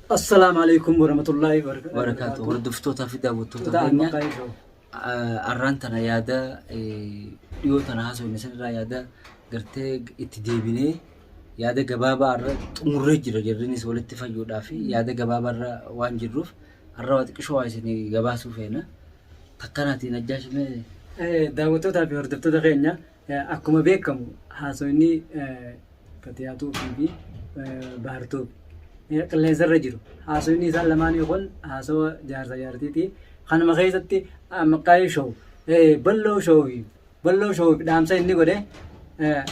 Assalaamu alaikum warahmatullaahi Barakaatu hordoftootaa fi daawwattoota Ta'an keenya maqaa ishoo. arraan tana yaada dhiyoo tana haasofne sanirraa yaada gartee itti deebinee yaada gabaabaa irra xumurree jira jarrinis walitti fayyuudhaa fi yaada gabaabaa irra waan jirruuf har'a waa xiqqishoo waa isin gabaasuu feena. Takkanaatiin ajjaashimee Daawwattootaa fi hordoftoota keenya akkuma beekamu haasofni Fatiyaa Tuubii fi Bahar Tuubi qilleensarra jiru. Haasofni isaan lamaanii kun haasawa jaarsa jaartiiti. Kanuma keessatti Maqaayii Show Balloo Show fi Balloo Show fi dhaamsa inni godhe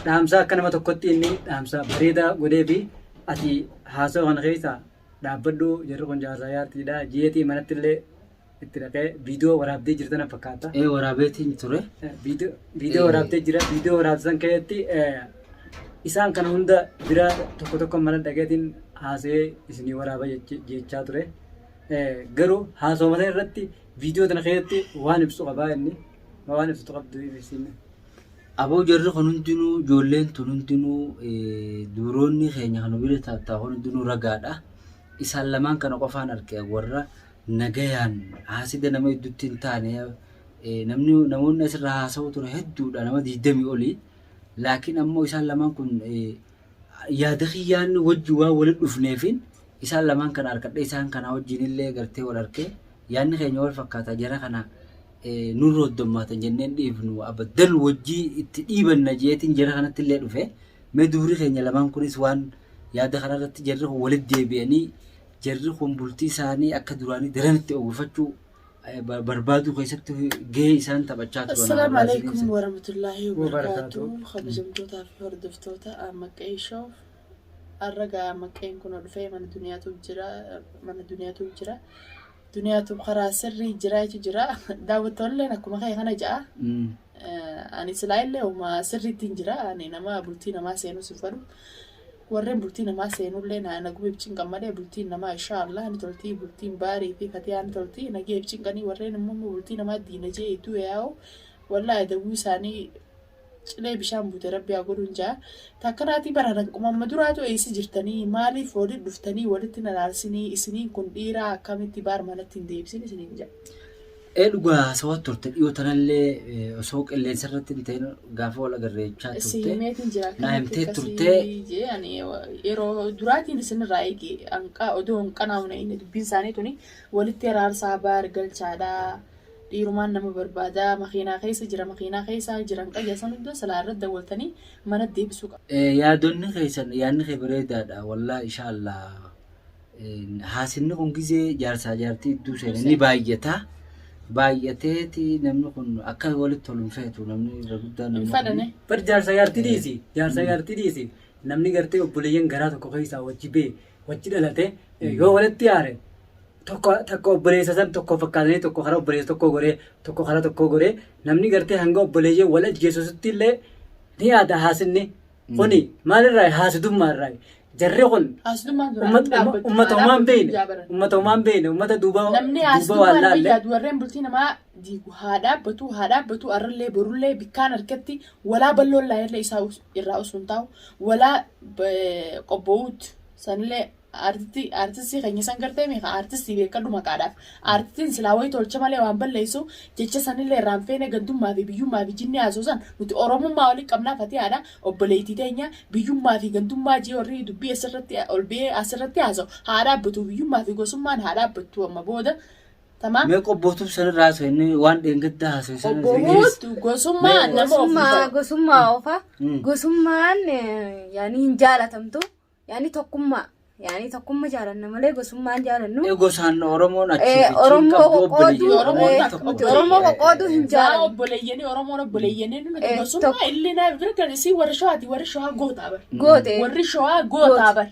dhaamsa akka nama tokkotti inni dhaamsa bareedaa godhee fi ati haasawa kana keessa dhaabbadhu jarri kun jaarsa jaartiidha jeetii manatti illee itti dhaqee viidiyoo waraabdee jirta na fakkaata. Ee waraabeetiin ture. Viidiyoo waraabdee jira. Viidiyoo waraabsan keessatti isaan kana hunda bira tokko tokko mana dhaqeetiin haasa'ee isinii waraaba jechaa ture. Garuu haasawuma sana irratti viidiyoo tana keessatti waan ibsu qabaa inni. Waan ibsitu qabdu ibsiin. Aboo jarri kun hundinuu ijoolleen tun hundinuu duroonni keenya kan bira taattaa kun hundinuu ragaadha. Isaan lamaan kana qofaan arge warra nagayaan haasida nama iddutti hin taane namni namoonni asirraa haasa'u ture hedduudha nama 20 oli. Laakiin ammoo isaan lamaan kun yaada kiyyaan wajji waan walitti dhufneefin isaan lamaan kana harkadhee isaan kana wajjin illee gartee wal arkee yaadni keenya wal fakkaata jara kana nurra hoddommaatan jenneen dhiifnu abaddan wajjii itti dhiibanna jeetiin jara kanatti illee dhufe mee dubri keenya lamaan kunis waan yaada kanarratti jarri kun walitti deebi'anii jarri kun bultii isaanii akka duraanii daran itti uwwifachuu barbaaduu keessatti gahee isaan taphachaa turan. Assalaamu alaikum warahmatullaahi wabarakaatu. Kabajamtootaa fi hordoftoota Maqee Show. Har'a gaa maqeen kun dhufee mana duniyaatu jira. Mana duniyaatu jira. Duniyaatu karaa sirrii jira jechu jira. Daawwattoonni akkuma kee kana ja'a. Ani silaa illee uma sirriitti hin jira. Ani nama bultii namaa seenuu si fedhu. Warreen bultii namaa seenullee na nagumeef cinqan malee bultiin namaa inshaa Allah ni toltii bultiin baarii fi fatiyaa ni toltii nageef cinqanii warreen immoo bultii namaa diina jee idduu yaa'u wallaahi dawwii isaanii cilee bishaan buute rabbi haa godhuun jaa takkanaatii bara hanquma amma duraatu eessa jirtanii maaliif walitti dhuftanii walitti na laalsinii isiniin kun dhiiraa akkamitti baar manatti hin deebisin isiniin jaa. Ee dhugaa haasawaa turte dhiyoo tanallee osoo qilleensa irratti hin ta'in gaafa wal agarre jechaa Si turte. himeetiin jira Naa akkanatti himtee turte. akkasii jee ani yeroo duraatiin isinirraa eege hanqaa odoo hin qanaa'u inni dubbiin isaanii tuni walitti araarsaa baar galchaadha dhiirumaan nama barbaada makiinaa keessa jira makiinaa keessa jiran qayya san hunda silaa irratti dawwaltanii mana deebisuu qaba. Yaadonni keessan yaadni kee bareedaadha wallaahi insha Allah Haasinni kun gizee jaarsaa jaartii idduu seene ni baay'ata. Baay'ateeti namni kun akka walitti tolu hin feetu namni irra guddaan Hin namni kun. fadhane. Bar jaarsa jaartii dhiisi. Jaarsa jaartii dhiisi. Namni gartee obboleeyyan garaa tokko keessaa wajji bee wajji dhalate yoo walitti yaare tokko takka obboleessa san tokko fakkaatanii tokko karaa obboleessa tokkoo goree tokko karaa tokkoo goree namni gartee hanga obboleeyyan wal ajjeesuutti illee ni yaada haasinni. Kuni maalirraa haasidummaa irraa jarri kun Haasidummaan duraan ummata dhaabbattu. ummata homaa hin beekne ummata homaa hin beekne ummata duuba Namni duuba haasidummaa waan nama laalle yaadu warreen bultii namaa diigu haa dhaabbatu haa dhaabbatu arrallee borullee bikkaan harkatti walaa balloon laayillee isaa irraa osoo hin taa'u walaa qobbo'uut sanillee Artisti artistii keenya san gartee meeqa artistii beekadhu maqaadhaaf. Artistiin silaa wayi tolcha malee waan balleessu jecha sanillee irraa hin feene gandummaa fi biyyummaa fi jinni haasoo san nuti oromummaa waliin qabnaa fatihaadha obboleettii teenya biyyummaa fi gandummaa jee warri dubbii asirratti ol ba'ee asirratti haasa'u haa dhaabbatu biyyummaa fi gosummaan haa dhaabbattu amma booda tamaam. Mee qobbootuuf sanirraa haasa'e inni waan dheengaddaa haasa'e sana Obbo Huutu gosummaa nama of Gosummaa gosummaa oofa. Mm. Gosummaan yaani hin jaalatamtu. Yaani tokkummaa. Yaani tokkumma jaalanna malee gosummaa hin jaalannu. Gosaan Oromoon achii fi achiin Oromoo qabdu qoqqooduu obboleeyyan. Oromoon tokko nuti Oromoo qoqqooduu hin Zaa jaalannu. obboleeyyanii Oromoon obboleeyyanii nuti gosummaa Tokko. illee naa bira kan isii warri shawaati warri shawaa gootaa bar. Goote. Warri shawaa gootaa bar.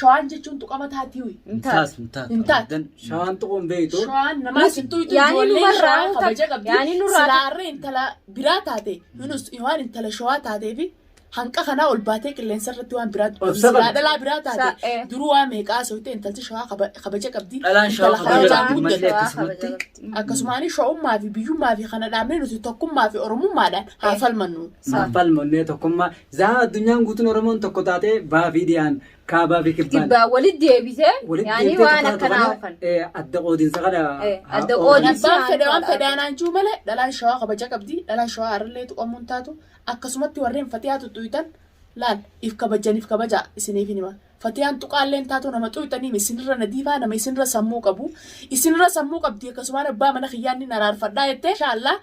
Shawaan jechuun tuqama taatii Hin taatu hin taatu. Hin taatu. Abadan. Shawaan tuquun beektu. Shawaan namaa sin tuytu Yaani ijoolleen numarraa shawaa takka- kabaja qabdi. yaani nurraa Silaarree intala biraa taate yunus waan intala shawaa taateefi Hanqa kanaa ol baatee qilleensa irratti waan biraa dubbatte. Obsa Silaa qabdi. dhalaa biraa taate duruu waa meeqaa haasofte intalti shawaa kabaja qabdi. Dhalaan shawaa Intala kabaja kabajaan qabdi guddatte. mallee akkasumatti. Akkasumaanii shawummaa fi biyyummaa fi kana dhaabnee nuti tokkummaa fi oromummaadhaan haa falmannu. Haa falmannee tokkummaa. Zaa addunyaan guutuun Oromoon tokko taatee baa fi dhiyaan Kaabaa fi kibbaan. Kibbaa walitti deebisee Walitti yaani deebitee waan tokko akkanaa kana, oofan. Adda qoodinsa kana haa Adda oofan. qoodinsa. Abbaan fedhe waan fedhaanaan jiru malee dhalaan Shawaa kabaja qabdi. Dhalaan Shawaa har'allee tuqamuun taatu. Akkasumatti warreen Fatiyaa tuttuutan laal if kabajaniif kabaja isiniif hin hima. Fatiyaan tuqaalleen taatu nama xuyxaniim isinirra nadiifaa, nama isinirra sammuu qabu. Isinirra sammuu qabdi. Akkasumaan abbaa mana kiyyaan ni araarfadhaa jettee, inshaallaa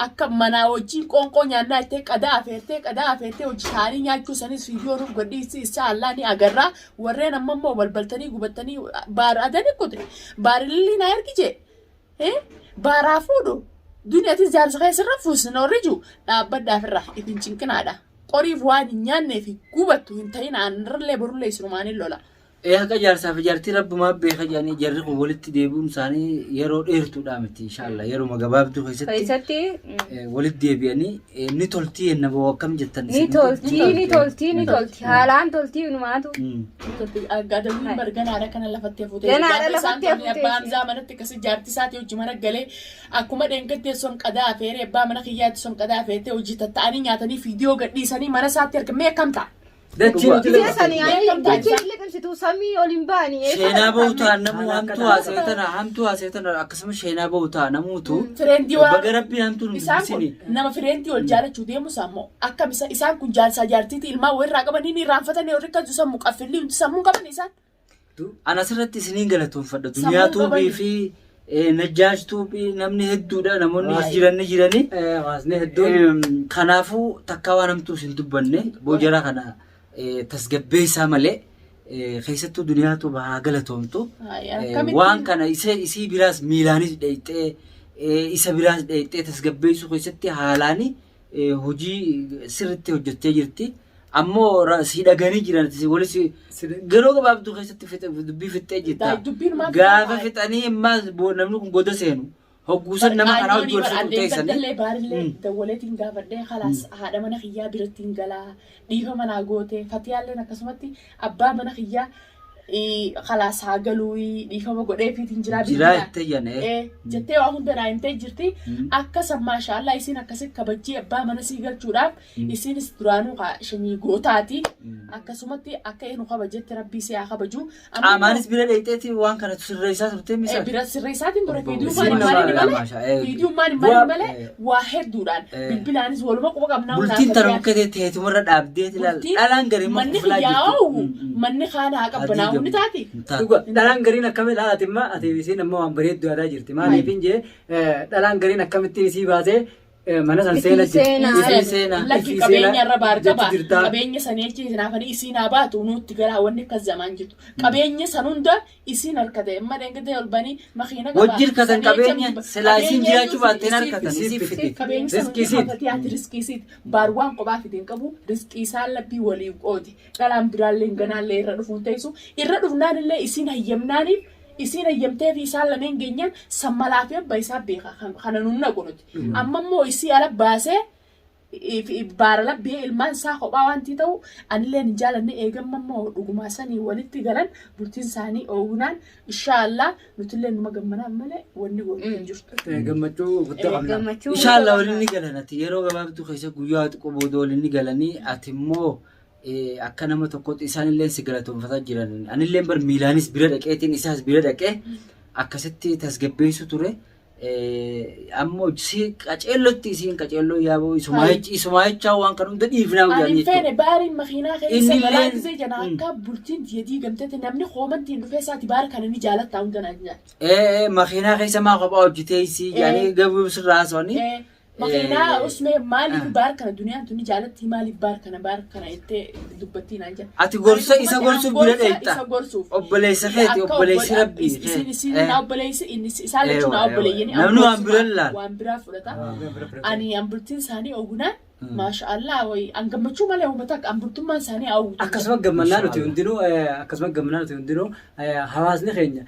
akka manaa wajjin qoonqoo nyaannaa jettee qadaa afeertee, qadaa afeertee hojii taa'anii nyaachuu sanis viidiyoo nuuf gadhiisi, inshaallaa ni agarraa. Warreen amma immoo balbaltanii gubattanii baara adanii kute baarilli na ergi jee baaraa fuudhu duniyatis jaarsa keessarra fuusna warri jiru dhaabbadhaaf irraa ifin cinqinaadha. Qoriif waan hin nyaannee fi gubattu hin ta'in, aanarallee borullee isinumaan hin lola. Haqa jaarsaa fi jaartii rabbumaa beeka jedhanii, jarri kun walitti deebi'uun isaanii yeroo dheertuudha miti, inshallah yeruma gabaabduu keessatti Keessatti walitti deebi'anii ni toltii jenna boo, akkam jettan ni isin? toltii, ni toltii, ni tolti, haalaan toltii inumaatu. Gadawwiin barganaadha kana lafatti hafuutee. Ganaadha Gaafa isaan lafatti tolni hafuutee. Abbaa Hamzaa manatti akkasii jaartii isaatii hojii mana galee akkuma dheengaddee son qadaa afeeree, abbaa mana kiyyaatti son qadaa afeertee hojii tatta'anii nyaatanii fiidiyoo gadhiisanii mana isaatti argamee akkam ta'a? Dachii nuti Biyya lafa. sanii ani Beekamtaa dachee isaa. liqimsitu samii ol hin ba'anii. Sheenaa bahu ta'a namuu Haala hamtuu akka haasee tana, hamtuu haasee tana, akkasuma sheenaa bahu ta'a namuutu. Friendii waan Baga rabbiin hamtuu nu Isaan kun dubbisini. nama friendii wal jaalachuu deemu sammuu akkam isa isaan kun jaarsaa jaartiiti ilmaan walirraa qabanii ni irraanfatanii warri akkas sammuu qaffilli hundi sammuu qaban isaan. Ana asirratti isiniin galatoonfadha. Sammuu Duniyaa Tuubii qabani. fi Najjaash Tuubii, namni hedduudha, namoonni as jiran ni jirani. Hawaasni hedduun. Kanaafuu takkaa waan hamtuu isin dubbanne boojara kana tasgabbeessaa malee, keessattuu Duniyaa Tuuba haa galatoomtu. Ay, akkamittiin- Waan kana isii biraas miilaanis dheeyxee, isa biraas dheeyxee tasgabbeessuu keessatti haalaani hojii sirriitti hojjettee jirti. Ammoo si dhaganii jiran walis yeroo gabaabduu keessatti dubbii fixxee jirta. Dubbiin maal Gaafa fixaa? fixanii ammaas namni kun goda seenu hogguusan nama kanaa hojii wal fixuu teessanii. Dallee baarillee dawwaleetiin gaafadhee, khalaas haadha mana kiyyaa biratti hin galaa, dhiifa manaa goote. Fatiyaalleen akkasumatti abbaa mana kiyyaa khalaas haa galuu dhiifama godheefiitiin jiraa Jiraa bilbilaan. jettee jan. Jettee waa hunda naa himtee jirti. Akka san maashaallah isiin akkasi kabajjee abbaa mana sii galchuudhaaf isiinis duraanuu kaa shanyii gootaati. Akkasumatti akka eenyu kabajetti rabbii si haa kabaju. Amma Qaamaanis bira dheeyxeeti waan kana sirreessaa turte misa. Bira sirreessaatiin ture. Obbo Viidiyoo Isin maal maaliin nama malee maasha, viidiyoo maal Bu'aa- maaliin malee waa hedduudhaan bilbilaanis waluma quba qabnaa. Bultiin tana muka teetumarra dhaabdee ilaal. Dhalaan garii Manni kuflaa jirti. kiyyaa'u manni kaan haa qabbanaa'u ni taati. Dhuga dhalaan gariin akkamiin haati imma ati isiin ammoo waan bareedduu yaadaa jirti. Maaliif hin jee, dhalaan gariin akkamittiin isii baasee mana san Ifii seena jirti. seenaa. Ifii seenaa. Lakki Ifii qabeenya seenaa irra baar jechi qaba. jirtaa. Qabeenya sanii achi naafanii isiin haa baatu nutti garaa wanni akkas zamaan jirtu. Qabeenya san hunda isiin harkate. Amma dheengadee ol banii makiina qaba. Wajji hirkatan Sanii achi qabeenya silaa isiin qabeenya jiraachuu baatte hin isiif harkatan isiif isiif fite. fite. Qabeenya san Riskii hunda isiiti. qabatee ati riskii isiiti. Baar waan kophaa fide hin qabu. Riskii isaan labbii waliif qoodi. Dhalaan biraallee hin ganaallee irra dhufuun teessu. Irra dhufnaan illee isiin hayyamnaaniif isiin hayyamtee fi isaan lameen geenyaan sammalaa fi abba isaa beeka. Kana nun naqu nuti. Amma immoo isii ala baasee baara labbee ilmaan isaa kophaa wanti ta'u anillee hin jaalanne. Eegamma immoo dhugumaa sanii walitti galan, bultiin isaanii oowwinaan inshaallah nutillee numa gammanaan malee wanni goonu hin jirtu. Gammachuu guddaa qabna. Gammachuu. Inshallah waliin ni galan, ati yeroo gabaabduu keessa guyyaa xiqqoo booda waliin ni galanii. Ati immoo akka nama tokkotti isaanillee si galatoonfataa jiran. Anillee bar miilaanis bira dhaqeetiin isaas bira dhaqee akkasitti tasgabbeessu ture. Ammoo si qaceellotti isiin qaceelloo yaaboo isumaa jechaa waan kan hunda dhiifnaa Ani jedhanii hin feene baariin makiinaa keessa Inni galaa illeen- gisee jana akka bultiin tiyya diigamtetti namni koomantiin dhufee isaati baara kana ni jaalattaa hunda naan jedha. Makiinaa keessa maa kophaa hojjetee isii jedhanii gabuu sirraa haasawanii. Makiinaa usmee maaliif baar kana duniyaan tuni jaalatti, maaliif baar kana jettee dubbattii naan jedha. Ati gorsa isa gorsuuf bira dheeyxa. Isa gorsuuf. Obboleessa keeti, Akka obboleessi rabbii. Isin na obboleessi, inni isaan lachuu na obboleeyyanii. Namni waan bira laala. Waan biraa fudhata. Ani an bultiin isaanii ogunaan maasha Allah wayi an gammachuu malee uummata akka an bultummaan isaanii hawwatu. Akkasuma gammannaa nuti hundinuu, akkasuma gammannaa nuti hundinuu, hawaasni keenya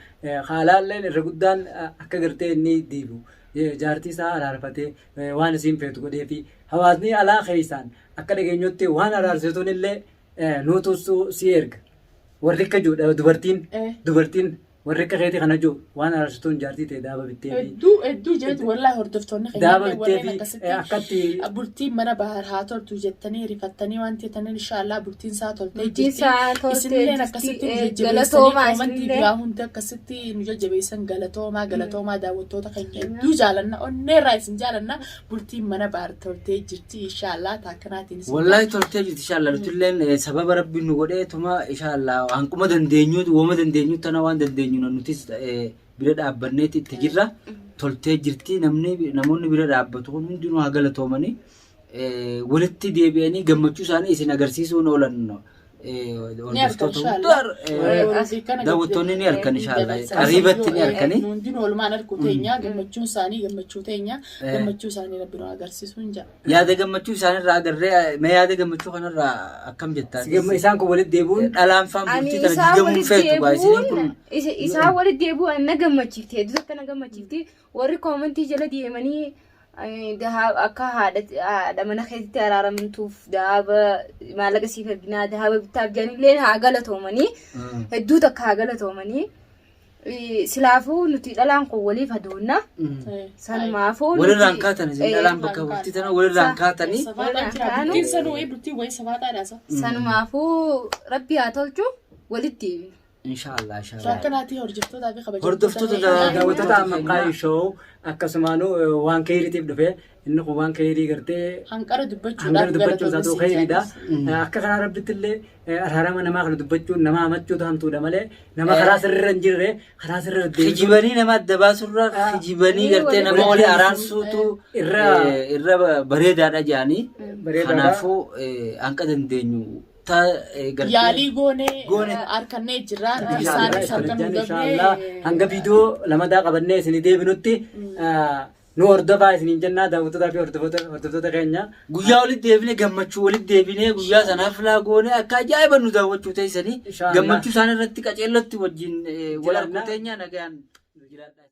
haalaalleen irra guddaan akka gartee inni diibu jaartii isaa araarfatee waan isiin feetu godhee fi hawaasni alaa keessaan akka dhageenyutti waan araarsituun illee nuutu si erga. Warri akka jiru dubartiin dubartiin Warri akka keetii kana jiru waan araarsituun jaartii ta'e daaba bittee fi Hedduu hedduu jeetu wallahi hordoftoonni keenya daaba illee bittee warreen fi akkasitti akkatti bultiin mana bahar haa toltu jettanii rifattanii waan jettaniin inshaallah bultiin isaa toltee Bultiin jirti. isaa toltee Isinilleen jirti. akkasitti nu jajjabeessanii Galatoomaa koomantii isinillee. biraa hunda akkasitti nu jajjabeessan galatoomaa galatoomaa daawwattoota keenya hedduu jaalanna onneerraa isin jaalanna bultiin mana bahar toltee jirti inshaallah taakkanaatiin isin Wallahi toltee jirti inshallah nutilleen sababa rabbiin nu godhee tuma inshallah hanquma dandeenyuutu wooma dandeenyu tana waan dandeenyu nutis bira dhaabbanneeti itti jirra toltee jirti namni namoonni bira dhaabbatu kun hundinuu haa galatoomanii walitti deebi'anii gammachuu isaanii isin agarsiisuun oolan Ni argan hordoftoota inshallah. hunda daawwattoonni ni argan inshallah qariibatti ni arganii. Hundinuu oolmaan argu teenya gammachuun isaanii gammachuu teenya gammachuu isaanii rabbi nu agarsiisuun jedha. Yaada gammachuu isaanirraa agarree mee yaada gammachuu kanarraa akkam jettaa? Isaan kun walitti deebi'uun Dhalaan faan Ani bultii tana isaan diigamuun walitti feetu gaa isiniin kun deebi'uun isaan walitti deebi'uun na gammachiifte hedduu akka na gammachiifte warri koomantii jala deemanii akka haadha mana keetitti araaramtuuf dahaaba maallaqa siif erginaa dahaaba bittaaf jedhanillee haa galatoomanii hedduu takka haa galatoomanii silaafuu nuti dhalaan kun waliif adoonna sanumaafuu walirraan kaatan isin dhalaan bakka bultii tana walirraan kaatanii Safaaxaan jira. Bultiin sanuu bultiin wayii safaaxaadha sa. Sanumaafuu rabbi haa tolchu walitti deebina. Inshaallah inshaallah. Akkanaatii hordoftootaa fi Hordoftoota Daawwattoota Ammaqaa Show akkasumaanuu waan keeriitiif dhufe inni kun waan keerii gartee Hanqara hangara dubbachuudhaaf dubbachuun isaa ta'u keeriidha. galatoomni Akka karaa rabbitti illee araarama namaa kana dubbachuun nama hamachuutu hamtuudha malee nama karaa sirriirra hin jirre karaa sirriirra deemsuun Kijibanii nama adda baasurra kijibanii gartee nama walii araarsuutu irra bareedaadha jedhanii. Bareedaadha. Kanaafuu hanqa dandeenyu ta gartee Yaalii goonee Goone. harkannee jirra. Inshaallah Isaanis harka nu inshaallah dabnee hanga viidiyoo lamadaa qabannee isinii deebinutti nu hordofaa isiniin jennaa daawwattootaa fi hordoftoota keenya. Guyyaa walitti deebinee gammachuu walitti deebinee guyyaa sanaaf filaa goone akka ajaa'iba nu daawwachuu teessanii Inshaallah. gammachuu isaan irratti qaceellotti wajjin wal Jiraannaa. arguu teenya nagaan nu jiraadhaa.